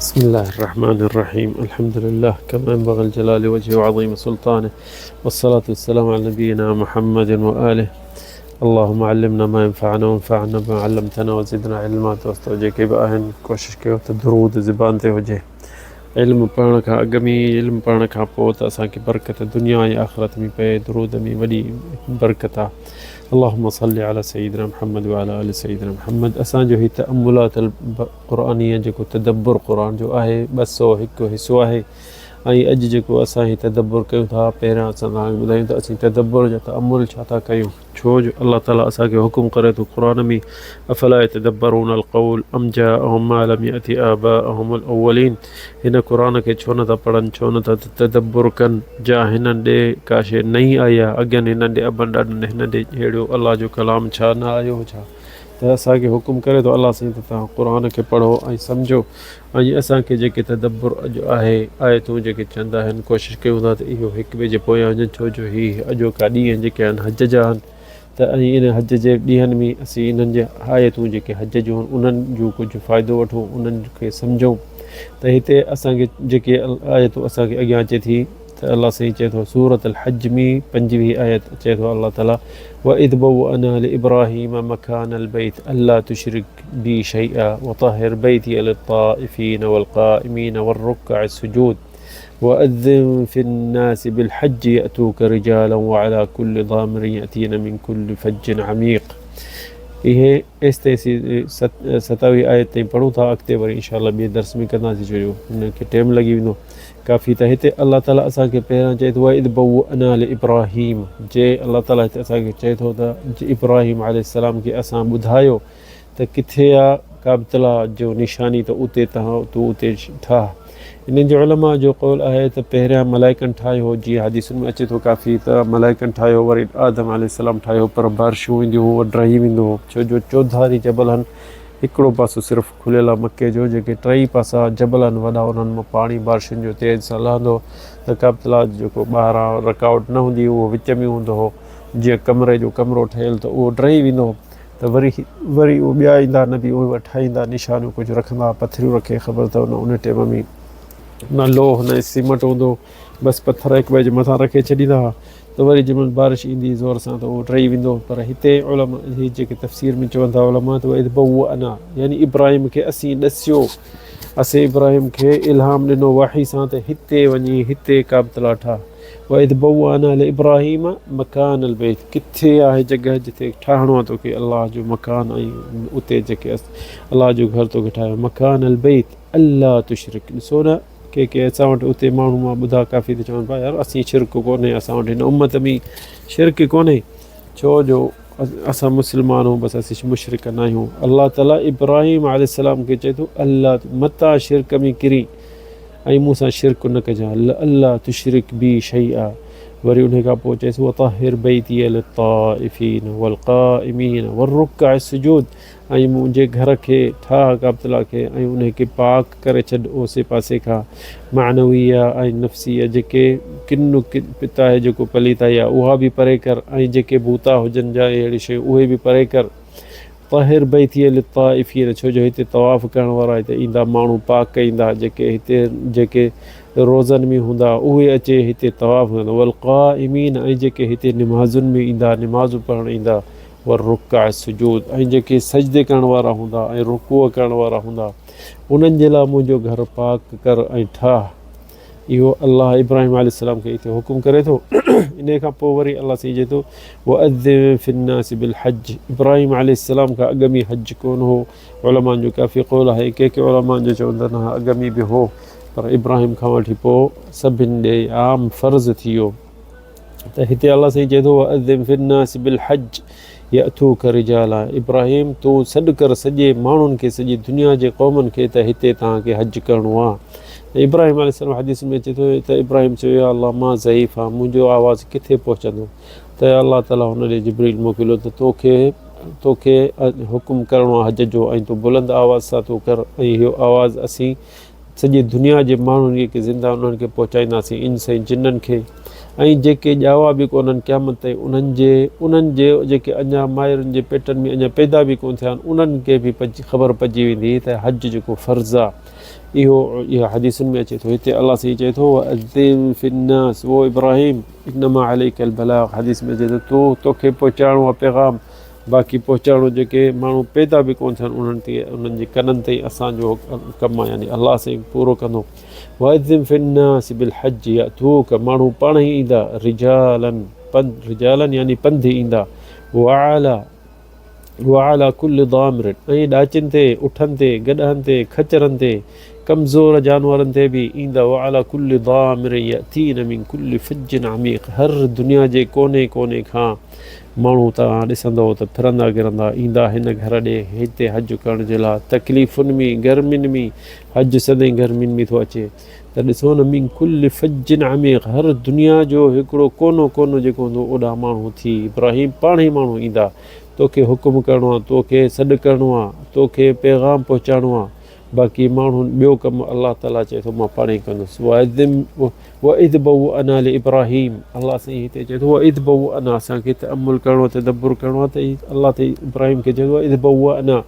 بسم الله الرحمن الرحيم الحمد لله كما ينبغي الجلال وجهه وعظيم سلطانه والصلاة والسلام على نبينا محمد وآله اللهم علمنا ما ينفعنا وانفعنا بما علمتنا وزدنا علما. دوستو جيڪي به آهن ڪوشش ڪيو ته درود زبان تي هجي. علم پڙهڻ کان اڳ ۾ علم پڙهڻ کان پوء ته اسان کي برڪت دنيا ۽ آخرت ۾ پئي. درود ۾ وڏي برڪت آ. اللهم صل علي سيدنا محمد وعلي آل سيدنا محمد. اسان جو هي تأملات القرآنية جيڪو تدبر قرآن جو آهي 201 حصو آهي ۽ اڄ جيڪو اسان هي تدبر ڪيون ٿا، پهريان اسان توهان کي ٻڌايون ته اسين تدبر جا تأمل ڇا ٿا ڪيون، ڇو جو الله تعالي اسان کي حڪم ڪري ٿو قرآن ۾ افلا يتدبرون القول ام جاءهم ما لم يأت آباءهم الاولين، هن قرآن کي ڇو نٿا پڙهن، ڇو نٿا تدبر ڪن، جا هنن ڏي ڪا شيء نئين آئي آهي، اڳين هنن ڏي ابن ڏاڏن ڏي هنن ڏي اهڙو الله جو ڪلام ڇا نه آيو هو ڇا؟ ته اسان کي حڪم ڪري ٿو الله سائين ته توهان قرآن کي پڙهو ۽ سمجهو ۽ اسان کي جيڪي تدبر اڄ آهي آيتون جيڪي چند آهن ڪوشش ڪيون ٿا ته اهو هڪ ٻئي جي پويان هجن، ڇو جو هي اڄوڪا ڏينهن جيڪي آهن حج جا آهن ته ۽ ان حج جي ڏينهن ۾ اسين انهن جي آيتون جيڪي حج جون آهن انهن جو ڪجهه فائدو وٺون انهن کي سمجهون. ته هتي اسان کي جيڪي آيتون اسان کي اڳيان اچي ٿي ته الله سائين چئي ٿو سورة الحج ۾ 25 آيت چئي ٿو الله تعالي وَإِذْ بَوَّأْنَا لِإِبْرَاهِيمَ مَكَانَ الْبَيْتِ أَلَّا تُشْرِكْ بِي شَيْئًا وَطَهِّرْ بَيْتِيَ لِلطَّائِفِينَ وَالْقَائِمِينَ وَالرُّكَّعِ السُّجُودِ وَأَذِّن فِي النَّاسِ بِالْحَجِّ يَأْتُوكَ رِجَالًا وَعَلَى كُلِّ ضَامِرٍ يَأْتِينَ مِنْ كُلِّ فَجٍّ عَمِيقٍ. اهي ايستائين اسين 27 آيت تائين پڙهون ٿا، اڳتي وري انشاء الله ٻئي درس ۾ ڪنداسين ڇو جو هن کي ٽيم لڳي ويندو ڪافي. ته هتي الله تعالي اسان کي پهريان چئي ٿو وَإِذْ بَوَّأْنَا لِإِبْرَاهِيمَ، جي الله تعالي هتي اسان کي چئي ٿو ته ابراهيم عليه السلام کي اسان ٻڌايو ته ڪٿي آ ڪعبة الله جو نشاني ته اتي تهان تون اتي ٺاهه. انهن جي علماء جو قول آهي ته پهريان ملائڪن ٺاهيو هو، جيئن حديثن ۾ اچي ٿو ڪافي ته ملائڪن ٺاهيو وري آدم عليه السلام ٺاهيو، پر بارشون اينديون هيون ڊهي ويندو هو، ڇو جو چوڌاري جبل هن، هڪڙو پاسو صرف کليل آهي مڪي جو، جيڪي ٽئي پاسا جبل آهن وڏا انهن مان پاڻي بارشن جو تيز سان لهندو هو ته ڪعبة الله جو جيڪو ٻاهران رڪاوٽ نه هوندي هئي اهو وچ ۾ هوندو هو جيئن ڪمري جو ڪمرو ٺهيل ته اهو ڊهي ويندو هو. ته وري وري اهي ٻيا ايندا نبي اهي وري ٺاهيندا نشانيون ڪجهه رکندا پٿريون رکي خبر اٿو نه ان ٽيم ۾ نه لوهه نه سيمنٽ هوندو بس پٿر هڪ ٻئي جي مٿان رکي ڇڏيندا هئا ته وري جنهن مهل بارش ايندي زور سان ته اهو ڊهي ويندو. پر هتي علماء هي جيڪي تفسير ۾ چون ٿا علماء ته اذ بوأنا يعني ابراهيم کي اسين ڏسيو، اسين ابراهيم کي الهام ڏنو وحي سان ته هتي وڃي هتي ڪعبة الله ٺاهه. واذ بوانا لابراهيم مڪان البيت ڪٿي آهي جڳهه جتي ٺاهڻو آهي توکي الله جو مڪان ۽ اتي جيڪي الله جو گهر توکي ٺاهيو مڪان البيت الا تشرڪ. ڏسو نه ڪي ڪي اسان وٽ اتي ماڻهو مان ٻڌا ڪافي ته چون پيا يار اسين شرڪ ڪونهي اسان وٽ هن امت ۾ شرڪ ڪونهي ڇو جو اسان مسلمان آهيون بس اسين مشرڪ نه آهيون. الله تعالي ابراهيم عليه السلام کي چئي ٿو الله متان شرڪ ۾ ڪرين ۽ مون سان شرڪ نه ڪجان لئلا تشرڪ بي شيئا. وري انهي کان پوء چيس وطهر بيتي للطائفين والقائمين والرڪع السجود ۽ منهنجي گهر کي ٺاهه ڪعبة الله کي ۽ انهي کي پاڪ ڪري ڇڏ اوسي پاسي کان معنويه ۽ نفسيه جيڪي ڪن پت آهي جيڪو پليتائي آهي اها به پري ڪر ۽ جيڪي بوتا هجن جا اهڙيون شيون اهي به پري ڪر. طهر بيتي للطائفين ڇو جو هتي طواف ڪرڻ وارا هتي ايندا ماڻهو پاڪ ايندا جيڪي هتي جيڪي روزن ۾ هوندا اهي اچي هتي طواف ڪندا والقائمين ۽ جيڪي هتي نمازن ۾ ايندا نمازون پڙهڻ ايندا والرڪع السجود ۽ جيڪي سجدي ڪرڻ وارا هوندا ۽ رڪوع ڪرڻ وارا هوندا انهن جي لاء منهنجو گهر پاڪ ڪر ۽ ٺاهه. اهو الله ابراهيم عليه السلام کي هتي حڪم ڪري ٿو. انهيء کان پوء وري الله سائين چئي ٿو وَأَذِّن فِي النَّاسِ بِالْحَجِّ ابراهيم عليه السلام کان اڳ ۾ حج ڪونه هو. علمائن جو ڪافي قول آهي، ڪي ڪي علمائن جو چون ته نه اڳ ۾ به هو پر ابراهيم کان وٺي پوء سڀن ڏي عام فرض ٿي ويو. ته هتي الله سائين چئي ٿو وَأَذِّن فِي النَّاسِ بِالْحَجِّ يَأْتُوكَ رِجَالًا ابراهيم تون سڏ ڪر سڄي ماڻهن کي سڄي دنيا جي قومن کي ته هتي توهان کي حج ڪرڻو آهي. ته ابراهيم عليه السلام حديث ۾ اچي ٿو ته ابراهيم چيو يا الله مان ضعيف آهيان منهنجو آواز ڪٿي پهچندو ته الله تعالي هن ڏي جبريل موڪليو ته توکي توکي حڪم ڪرڻو آهي حج جو ۽ تون بلند آواز سان تون ڪر ۽ اهو آواز اسين سڄي دنيا جي ماڻهن جيڪي زنده انهن کي پهچائينداسين انس ۽ جنن کي ۽ جيڪي ڄاوا به ڪونهن قيامت تائين انهن جي انهن جي جيڪي اڃا مائرن جي پيٽن ۾ اڃا پيدا به ڪونه ٿيا آهن انهن کي به خبر پئجي ويندي ته حج جيڪو فرض آهي اهو اها حديثن ۾ اچي ٿو هتي الله سائين چئي ٿو واذن في الناس او ابراهيم انما عليك البلاغ حديث ۾ اچي ٿو تو توکي پهچائڻو آهي پيغام باقي پهچائڻو جيڪي ماڻهو پيدا به ڪونه ٿيا آهن انهن تي انهن جي ڪنن تائين اسان جو ڪم آهي يعني الله سائين پورو ڪندو واذن في الناس بالحج ياتوک ماڻهو پاڻ ئي ايندا رجالا پنڌ رجالا يعني پنڌ ايندا وعلى وعلى كل ضامر ۽ ڏاچن تي اٺن تي گڏهن تي خچرن تي ڪمزور جانورن تي به ايندا وعلى كل ضامر ياتين من كل فج عميق هر دنيا جي ڪوني ڪوني کان ماڻهو توهان ڏسندؤ ته ڦرندا گرندا ايندا هن گهر ڏي هتي حج ڪرڻ جي لاء تڪليفن ۾ گرمين ۾ حج سدائين گرمين ۾ ٿو اچي ته ڏسو نه من ڪل فج عميق هر دنيا جو هڪڙو ڪونو ڪونو جيڪو هوندو اوڏانهن ماڻهو ٿي ابراهيم پاڻ ئي ماڻهو ايندا توکي حڪم ڪرڻو آهي توکي سڏ ڪرڻو آهي توکي پيغام پهچائڻو آهي باقي ماڻهن ٻيو ڪم الله تعالي چئي ٿو مان پاڻ ئي ڪندس واذ بوأنا لابراهيم الله سائين هتي چئي ٿو واذ بوأنا اسان کي تامل ڪرڻو تدبر ڪرڻو آهي ته الله تعالي ابراهيم کي چئي ٿو واذ بوأنا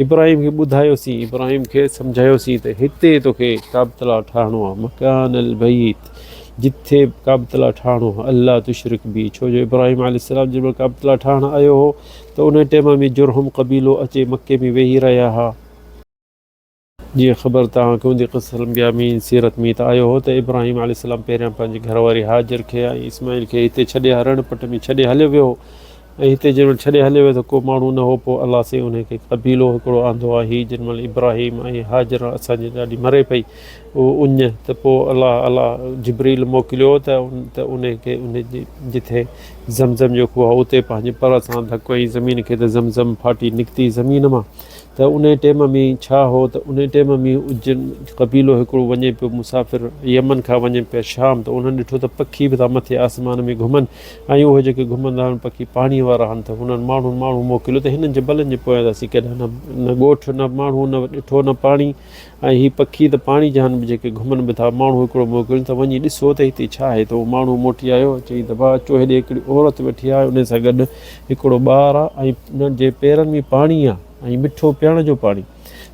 ابراهيم کي ٻڌايوسين ابراهيم کي سمجهايوسين ته هتي توکي ڪعبة ٺاهڻو آهي مڪان البيت جتي ڪعبة ٺاهڻو آهي الله تشرڪ بي ڇو جو ابراهيم عليه السلام جنهن مهل ڪعبة ٺاهڻ آيو هو ته ان ٽيم ۾ جرهم قبيلو اچي مڪي ۾ ويهي رهيا ها جيئن خبر توهان کي هوندي قصص الانبياء ۾ سيرت ۾ ته آيو هو ته ابراهيم عليه السلام پهريان پنهنجي گهر واري هاجر کي ۽ اسماعيل کي هتي ڇڏي ها رڻ پٽ ۾ ڇڏي هليو ويو هو ۽ هتي جنهن مهل ڇڏي هليو ويو ته ڪو ماڻهو نه هو پوء الله سائين انهي کي قبيلو هڪڙو آندو ۽ هي جنهن مهل ابراهيم ۽ هاجر اسان جي ڏاڏي مري پئي اڃ ته پوء الله الله جبريل موڪليو ته ته انهي کي انهي جي جٿي زمزم جو کوهه اتي پنهنجي پر سان ڌڪ هنئي زمين کي ته زمزم ڦاٽي نڪتي زمين مان ته انهي ٽيم ۾ ڇا هو ته انهي ٽيم ۾ جن قبيلو هڪڙو وڃي پيو مسافر يمن کان وڃن پيا شام ته انهن ڏٺو ته پکي به ٿا مٿي آسمان ۾ گهمن ۽ اهي جيڪي گهمندا آهن پکي پاڻي وارا آهن ته هنن ماڻهن ماڻهو موڪليو ته هنن جبلن جي پويان ته اسين ڪڏهن نه نه ڳوٺ نه ماڻهو نه ڏٺو نه پاڻي ۽ هي پکي ته پاڻي جا آهن جيڪي گهمن به ٿا ماڻهو هڪڙو موڪليو ته وڃي ڏسو ته هتي ڇا آهي ته اهو ماڻهو موٽي آيو چئي ته ڀاء اچو هيڏي هڪڙي عورت ويٺي آهي انهي سان گڏ هڪڙو ٻار آهي ۽ انهن جي پيرن ۾ پاڻي آهي ۽ مٺو پيئڻ جو پاڻي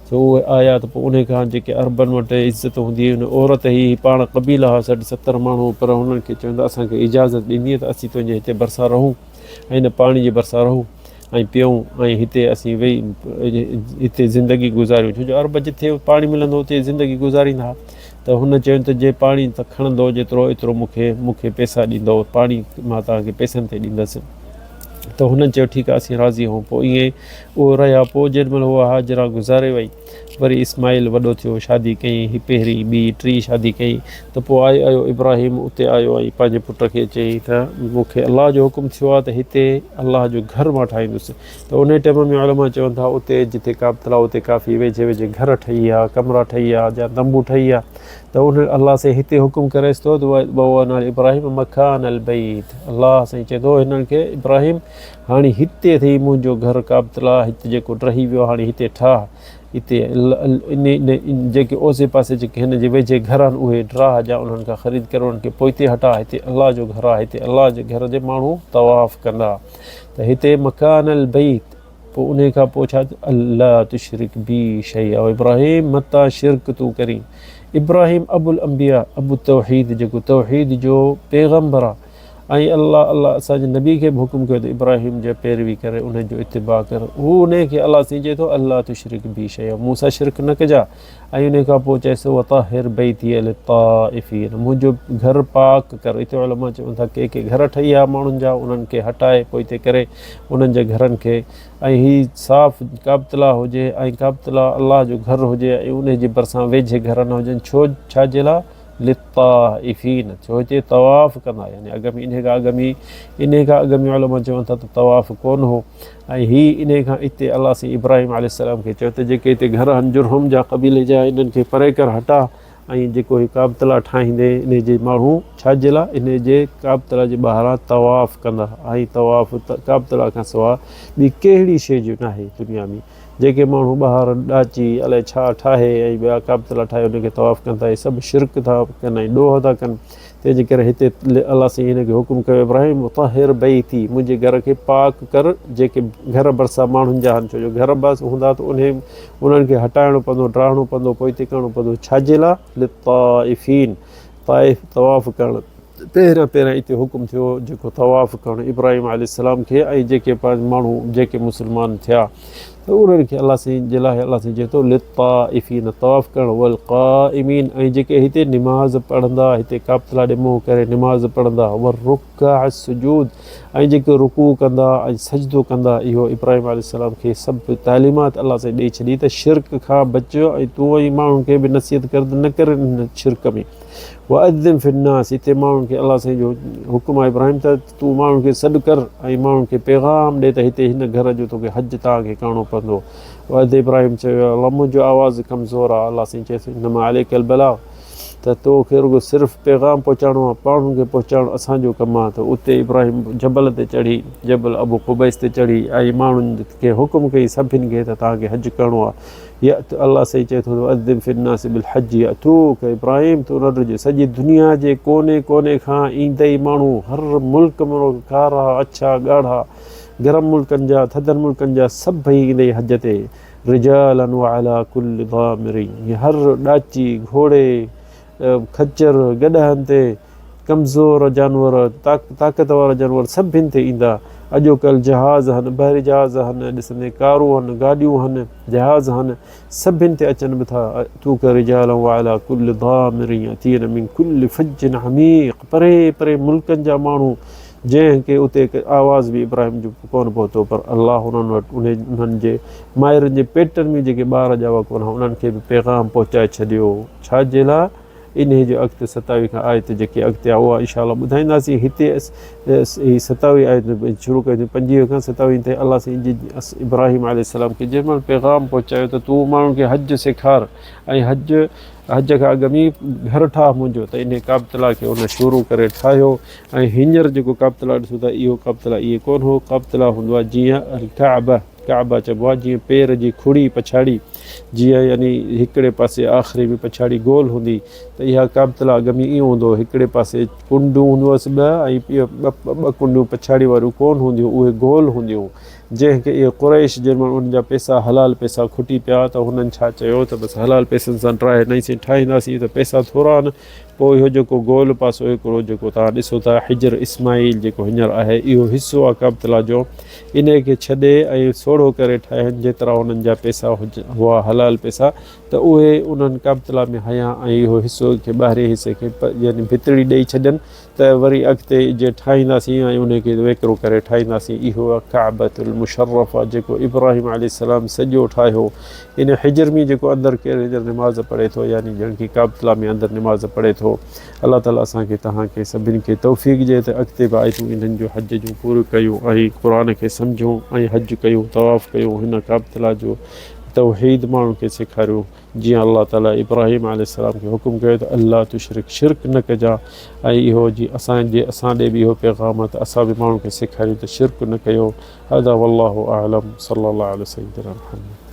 سو اهي آيا ته پوء انهي کان جيڪي عربن وٽ عزت هوندي هئي ان عورت هئي هي پاڻ قبيلا هئا 60 ستر ماڻهو پر هنن کي چون ته اسان کي اجازت ڏيندينء ته اسين تنهنجي هتي ڀرسان رهون ۽ ان پاڻي جي ڀرسان رهون ۽ پيئون ۽ هتي اسين ويهي هتي زندگي گذاريون ڇو جو عرب جتي پاڻي ملندو اتي زندگي گذاريندا هئا ته هن چيو ته جي پاڻي ته کڻندو جيترو ايترو مون کي مون کي پئسا ڏيندو پاڻي مان توهان کي پئسن تي ڏيندس ته هنن چيو ٺيڪ آهي اسين راضي آهيون پوء ائين اهو رهيا پوء جيڏي مهل هوء هاجره گذاري وئي وري اسماعيل وڏو ٿيو شادي ڪيائين هي پهرين ٻي ٽي شادي ڪيائين ته پوء آئي آيو ابراهيم اتي آيو ۽ پنهنجي پٽ کي چيائين ته مون کي الله جو حڪم ٿيو آهي ته هتي الله جو گهر مان ٺاهيندس ته انهي ٽيم ۾ علماء چون ٿا اتي جتي ڪعبة الله اتي ڪافي ويجهي ويجهي گهر ٺهي ويا ڪمرا ٺهي ويا يا تنبو ٺهي ويا ته ان الله سائين هتي حڪم ڪريس ٿو ته وبوأنا لابراهيم مڪان البيت الله سائين چئي ٿو هنن کي ابراهيم هاڻي هتي اٿئي منهنجو گهر ڪعبة الله هت جيڪو ڊهي ويو هاڻي هتي ٺاهه اتي جيڪي اوسي پاسي جيڪي هن جي ويجهي گهر آهن اهي ڊراهه جا انهن کان خريد ڪري انهن کي پوئتي هٽاء هتي الله جو گهر آهي هتي الله جي گهر جي ماڻهو طواف ڪندا ته هتي مڪان البيت پوء انهي کان پوء ڇا الا تشرڪ بي شيئا او ابراهيم متان شرڪ تون ڪرين ابراهيم ابو الانبياء ابو التوحيد جيڪو توحيد جو پيغمبر آ ۽ الله الله اسان جي نبي کي به حڪم ڪيو ته ابراهيم جي پيروي ڪري انهي جو اتباع ڪر هو انهي کي الله سائين چئي ٿو الا تشرڪ بي شيئا مون سان شرڪ نه ڪجا ۽ انهي کان پوء چئيس وطهر بيتي للطائفين منهنجو گهر پاڪ ڪر اتي علماء چون ٿا ڪي ڪي گهر ٺهي ويا ماڻهن جا انهن کي هٽائي پوئتي ڪري انهن جي گهرن کي ۽ هي صاف ڪعبة الله هجي ۽ ڪعبة الله الله جو گهر هجي ۽ انهي جي ڀرسان ويجهي گهر نه هجن ڇو ڇا جي لاء للطائفين ڇو هتي طواف ڪندا يعني اڳ ۾ انهي کان اڳ ۾ انهي کان اڳ ۾ علماء چون ٿا ته طواف ڪونه هو ۽ هي انهي کان اتي الله سائين ابراهيم عليه السلام کي چيو ته جيڪي هتي گهر آهن جرهم جا قبيلي جا انهن کي پري ڪر هٽا ۽ جيڪو هي ڪعبة الله ٺاهيندي انهي جي ماڻهو ڇا جي لاء انهي جي ڪعبة الله جي ٻاهران طواف ڪندا ۽ طواف ڪعبة الله کان سواء ٻي ڪهڙي شيء جو ناهي دنيا ۾ جيڪي ماڻهو ٻاهر ڏاچي الائي ڇا ٺاهي ۽ ٻيا ڪعبة الله ٺاهي ان کي طواف ڪن ٿا اهي سڀ شرڪ ٿا ڪن ۽ ڏوهه ٿا ڪن تنهن جي ڪري هتي الله سائين هن کي حڪم ڪيو ابراهيم طهر بيتي منهنجي گهر کي پاڪ ڪر جيڪي گهر ڀرسان ماڻهن جا آهن ڇو جو گهر بس هوندا ته انهي انهن کي هٽائڻو پوندو ڊاهڻو پوندو پوئتي ڪرڻو پوندو ڇا جي لاء للطائفين طائف طواف ڪرڻ پهريان پهريان اتي حڪم ٿيو جيڪو طواف ڪرڻ ابراهيم عليه السلام کي ۽ جيڪي ماڻهو جيڪي مسلمان ٿيا ته انهن کي الله سائين جي لاء الله سائين چئي ٿو للطائفين طواف ڪرڻ والقائمين ۽ جيڪي هتي نماز پڙهندا هتي ڪعبة الله ڏي منهن ڪري نماز پڙهندا والرڪع السجود ۽ جيڪي رڪوع ڪندا ۽ سجدو ڪندا اهو ابراهيم عليه السلام کي سڀ تعليمات الله سائين ڏئي ڇڏي ته شرڪ کان بچ ۽ تون ۽ ماڻهن کي به نصيحت ڪر ته نه ڪر شرڪ ۾ واذن في الناس هتي ماڻهن کي الله سائين جو حڪم آهي ابراهيم ته تون ماڻهن کي سڏ ڪر ۽ ماڻهن کي پيغام ڏي ته هتي هن گهر جو توکي حج توهان کي ڪرڻو پوندو. واذ ابراهيم چيو الله منهنجو آواز ڪمزور آهي الله سائين چيس انما عليڪ البلاغ ته توکي رڳو صرف پيغام پهچائڻو آهي ماڻهن کي پهچائڻ اسان جو ڪم آهي ته اتي ابراهيم جبل تي چڙهي جبل ابو قبيس تي چڙهي ۽ ماڻهن کي حڪم ڪيائين سڀن کي ته توهان کي حج ڪرڻو آهي يأت الله سائين چئي ٿو ته واذن في الناس بالحج يأتوک ابراهيم تون نه ڊڄ سڄي دنيا جي ڪوني ڪوني کان ايندئي ماڻهو هر ملڪ مان ڪارا اڇا ڳاڙها گرم ملڪن جا ٿڌن ملڪن جا سڀئي ايندئي حج تي رجالا وعلي ڪل ضامر هر ڏاچي گهوڙي خچر گڏهن تي ڪمزور جانور، طاقت وارا جانور سڀن تي ايندا. اڄوڪلهه جهاز هن، بحري جهاز هن، ڏسندين ڪارون هن، گاڏيون هن، جهاز هن، سڀن تي اچن به ٿا. اتوک رجالا وعلي ڪل ضامر ياتين من ڪل فج عميق پري پري ملڪن جا ماڻهو جنهن کي اتي آواز به ابراهيم جو ڪونه پهتو پر الله انهن وٽ انهن جي مائرن جي پيٽن ۾ جيڪي ٻار ڄاوا ڪونه هئا انهن کي به پيغام پهچائي ڇڏيو. ڇا جي لاء؟ انهيء جو اڳتي ستاويهه کان آيت جيڪي اڳتي آهي اها انشاء الله ٻڌائينداسين. هتي هي ستاويهه آيت شروع ڪئي اٿئون پنجويهه کان ستاويهه تائين الله سائين جي ابراهيم عليه السلام کي جنهن مهل پيغام پهچايو ته تون ماڻهن کي حج سيکار ۽ حج حج کان اڳ ۾ گهر ٺاهه منهنجو ته انهيء ڪعبة الله کي ان شروع ڪري ٺاهيو ۽ هينئر جيڪو ڪعبة الله ڏسو ٿا اهو ڪعبة الله ائين ڪونه هو ڪعبة الله هوندو آهي جيئن الڪعبه ڪعبه چئبو آهي جيئن پير جي کڙي پڇاڙي جيئن يعني هڪڙي پاسي آخري ۾ پڇاڙي گول هوندي ته اها ڪعبة الله اڳ ۾ ائين هوندو هو هڪڙي پاسي ڪنڊون هونديون هئس ٻه ۽ ٻه ٻه ڪنڊيون پڇاڙي واريون ڪونه هونديون اهي گول هونديون جنهن کي اهي قريش جن مان انهن جا پئسا حلال پئسا کٽي پيا ته هنن ڇا چيو ته بس حلال پئسن سان ٽراهي نئين سين ٺاهينداسين ته پئسا ٿورا آهن پوء اهو جيڪو گول پاسو هڪڙو جيڪو توهان ڏسو ٿا حجر اسماعيل جيڪو هينئر آهي اهو حصو آهي ڪعبة الله جو انهيء کي ڇڏي ۽ سوڙهو ڪري ٺاهين جيترا هنن جا پئسا هئا حلال پئسا ته اهي انهن ڪعبة الله ۾ هنيا ۽ اهو حصو کي ٻاهرين حصي کي يعني ڀتڙي ڏئي ڇڏين ته وري اڳتي جي ٺاهينداسين ۽ انهي کي ويڪرو ڪري ٺاهينداسين اهو ڪعبة المشرفه جيڪو ابراهيم عليه السلام سڄو ٺاهيو ان حجر ۾ جيڪو اندر ڪير هينئر نماز پڙهي ٿو يعني ڄڻ ڪي ڪعبة الله ۾ اندر نماز پڙهي ٿو الله تعالي اسان کي توهان کي سڀني کي توفيق ڏئي ته اڳتي به آيتون انهن جو حج جون پوريون ڪيون ۽ قرآن کي سمجهون ۽ حج ڪيون طواف ڪيون هن ڪعبة الله جو توحيد ماڻهن کي سيکاريون جيئن الله تعالي ابراهيم عليه السلام کي حڪم ڪيو ته الا تشرڪ شرڪ نه ڪجان ۽ اهو جي اسان جي اسان ڏي به اهو پيغام آهي ته اسان به ماڻهن کي سيکاريون ته شرڪ نه ڪيو هذا والله اعلم صلي الله علي سيدنا محمد.